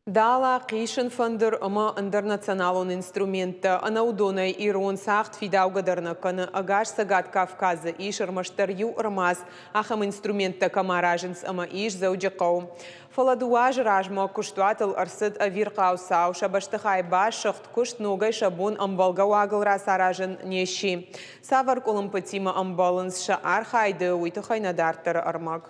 Дала, хъисын фӕндыр ӕмӕ ӕндӕр националон инструменттӕ. Ӕнӕ уыдонӕй ирон цагъд фидаугӕ дӕр нӕ кӕны. Ӕгас Цӕгат Кавказы ис ӕрмӕстдӕр иу ӕрмадз, ахӕм инструменттӕ кӕм аразынц ӕмӕ ис Дзӕуджыхъӕуы. Фӕлӕ дыууӕ азы размӕ куыстуатыл ӕрцыд ӕвирхъау цау, сӕ бӕстыхай басыгъд, куыст ногӕй сӕ бон ӕмбӕлгӕ уагыл рацаразын не сси. Цавӕр къуылымпытимӕ ӕмбӕлынц сӕ архайды, уый тыххӕй нӕ дарддӕры ӕрмӕг.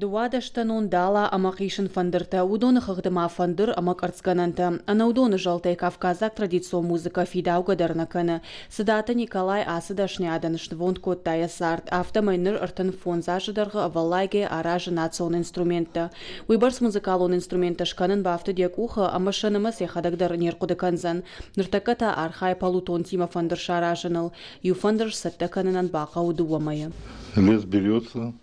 Дыууадӕстӕнон дала ӕмӕ хъисын фӕндыртӕ, уыдоны хыгъды ма фӕндыр ӕмӕ къӕрцгӕнӕнтӕ. Ӕнӕуыдоны зӕлтӕй кавказаг традицион музыкӕ фидаугӕ дӕр нӕ кӕны. Цыдаты Николай ацы дӕсныйадӕн снывонд кодта йӕ цард, афтӕмӕй ныр 35 азы дӕргъы ӕвӕллайгӕ аразы национ инструменттӕ. Уыйбӕрц музыкалон инструменттӕ скӕнын бафтыд йӕ къухы ӕмӕ сӕ нымӕц йӕхӕдӕг дӕр не рхъуыды кӕндзӕн. Ныртӕккӕ та архайы полутонтимӕ фӕндыр саразыныл. Иу фӕндыр сцӕттӕ кӕнынӕн бахъӕуы дыууӕ мӕйы. Лес берется.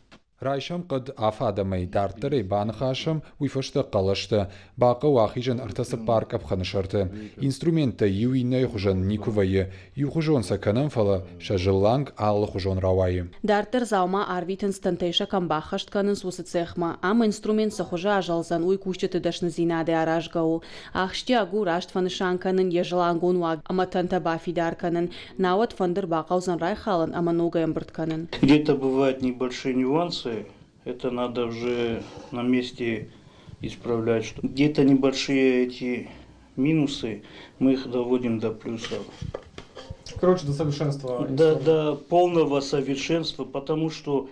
Райсӕм хъӕд афадӕмӕй, дарддӕр ӕй баныхасӕм, уый фӕстӕ хъӕлӕстӕ. Бахъӕуы ахизын ӕртӕ-цыппар къӕпхӕны сӕрты. Инструменттӕ иу иннӕйы хуызӕн никуы вӕййы. Иухуызон сӕ кӕнӕм, фӕлӕ сӕ зылланг алыхуызон рауайы. Дарддӕр дзаума арвитынц тӕнтӕй сӕ кӕм баххӕст кӕнынц, уыцы цехмӕ. Ам инструмент цы хуызы азӕлдзӕн, уый кусджыты дӕсныдзинадӕй аразгӕ у. Ахсджиаг у раст фӕнысан кӕнын йӕ зылангон уаг ӕмӕ тӕнтӕ бафидар кӕнын, науӕд фӕндыр бахъӕудзӕн райхалын ӕмӕ ногӕй ӕмбырд кӕнын. Где-то бывают небольшие нюансы, это надо уже на месте исправлять. Что где-то небольшие эти минусы, мы их доводим до плюсов. Короче, до совершенства. Да, до полного совершенства, потому что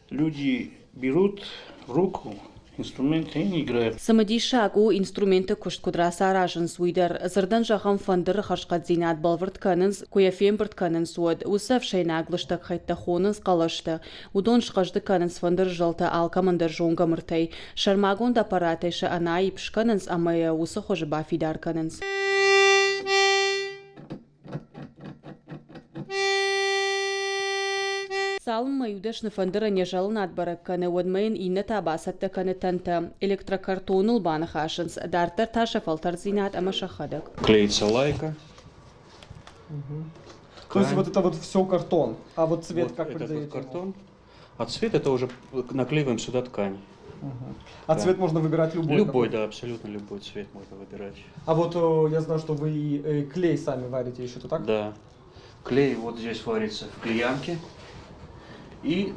люди берут в руку инструменты и играют. Цымыдисаг у, инструменты куыст куыд рацаразынц, уый дӕр. Дзырдӕн зӕгъӕм, фӕндыры хӕрзхъӕддзинад бӕлвырд кӕнынц, куы йӕ фембырд кӕнынц, уӕд. Уыцы ӕфсӕйнаг лыстӕг хӕйттӕ хонынц хъӕлӕстӕ. Уыдон схъӕздыг кӕнынц фӕндыры зӕлтӕ алкӕмӕн дӕр зонгӕ мыртӕй. Сӕрмагонд аппаратӕй сӕ ӕнаипп скӕнынц ӕмӕ йӕ уыцы хуызы бафидар кӕнынц. Цалынмӕ иу дӕсны фӕндырӕн йӕ зӕлынад бӕрӕг кӕны, уӕдмӕ йын иннӕтӕ бацӕттӕ кӕны тӕнтӕ. Электрокартоныл баныхасынц, дарддӕр та сӕ фӕлтӕрддзинад ӕмӕ сӕхӕдӕг. Клеится лайка. То есть вот это вот все картон, а вот цвет Вот как этот придаете вот картон. А цвет это уже наклеиваем сюда ткань. А Да. цвет можно выбирать любой? Любой, какой? да, абсолютно любой цвет можно выбирать. А вот я знаю, что вы клей сами варите еще, то так? Да. Клей вот здесь варится в клеянке. И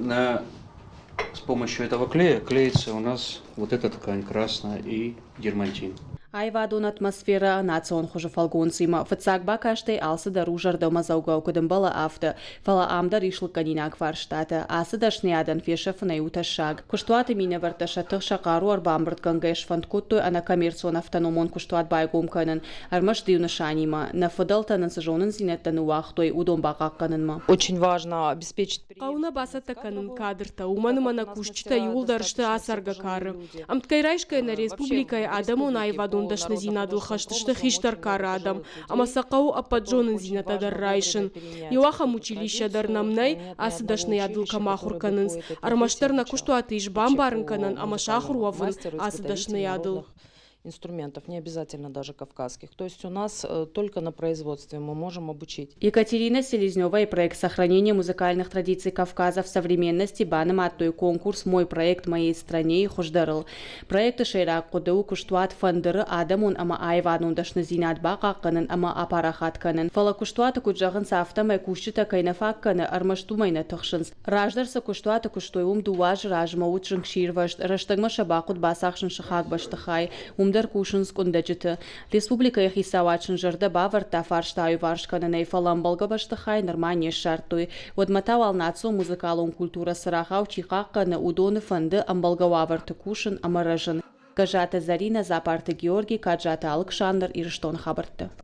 с помощью этого клея клеится у нас вот эта ткань красная и дермантин. Аивадон атмосферӕ национ хуызы фӕлгонцимӕ фыццаг бакастӕй алцыдӕр у зӕрдӕмӕдзӕугӕ, куыд ӕмбӕлы, афтӕ. Фӕлӕ ам дӕр ис лыггӕнинаг фарстатӕ. Ацы дӕсныйадӕн фесӕфынӕй у тӕссаг. Куыстуаты минӕвӕрттӕ сӕ тых, сӕ хъару ӕрбамбырдгӕнгӕ сфӕнд кодтой ӕнӕкоммерцион автономон куыстуат байгом кӕнын. Ӕрмӕст иу нысанимӕ – нӕ фыдӕлтӕ нын цы зонындзинӕдтӕ ныууагътой, уыдон бахъахъхъӕнынмӕ. Очень важно обеспечить Хъӕуы нӕ бацӕттӕ кӕнын кадртӕ, уымӕн ӕмӕ нӕ кусджытӕ иууылдӕр сты ацӕргӕ кары. Ӕмткӕй райсгӕйӕ нӕ республикӕйы адӕмон аивадон дӕсныдзинадыл хӕст сты хистӕр кары адӕм, ӕмӕ сӕ хъӕуы ӕппӕт зонындзинӕдтӕ дӕр райсын. Иу ахӕм училище дӕр нӕм нӕй, ацы дӕсныйадыл кӕм ахуыр кӕнынц. Ӕрмӕстдӕр нӕ куыстуаты ис бамбарын кӕнӕн ӕмӕ сахуыр уӕвын ацы дӕсныйадыл. Инструментов, не обязательно даже кавказских. То есть у нас только на производстве мы можем обучить. Екатерина Селезневайы проект «Сохранение музыкальных традиций Кавказа в современности» банымадтой конкурс «Мой проект моей стране»-йы хуыздӕрыл. Проекты сӕйраг хъуыды у куыстуат фӕндыры адӕмон ӕмӕ аивадон дӕсныдзинад бахъахъхъӕнын ӕмӕ апарахат кӕнын. Фӕлӕ куыстуаты куыд зӕгъынц, афтӕмӕй кусджытӕ кӕй нӕ фаг кӕны, ӕрмӕст уымӕй нӕ тыхсынц. Раздӕр цы куыстуаты куыстой, уым дыууӕ азы размӕ уыд зынгсирвӕзт, рӕстӕгмӕ сӕ бахъуыд бацахсын сыхаг бӕстыхай, уым дӕр кусынц къуындӕджыты. Республикӕйы хицауад сын зӕрдӕ бавӕрдта фарста аиуварс кӕнынӕй, фӕлӕ ӕмбӕлгӕ бӕстыхай нырма не ссардтой. Уӕдмӕ та уал национ музыкалон культурӕ цырагъау чи хъахъхъӕны, уыдоны фӕнды ӕмбӕлгӕ уавӕрты кусын ӕмӕ рӕзын. Гӕззаты Зӕринӕ, Дзапарты Георги, Каджаты Алыксандр, Ирыстоны хабӕрттӕ.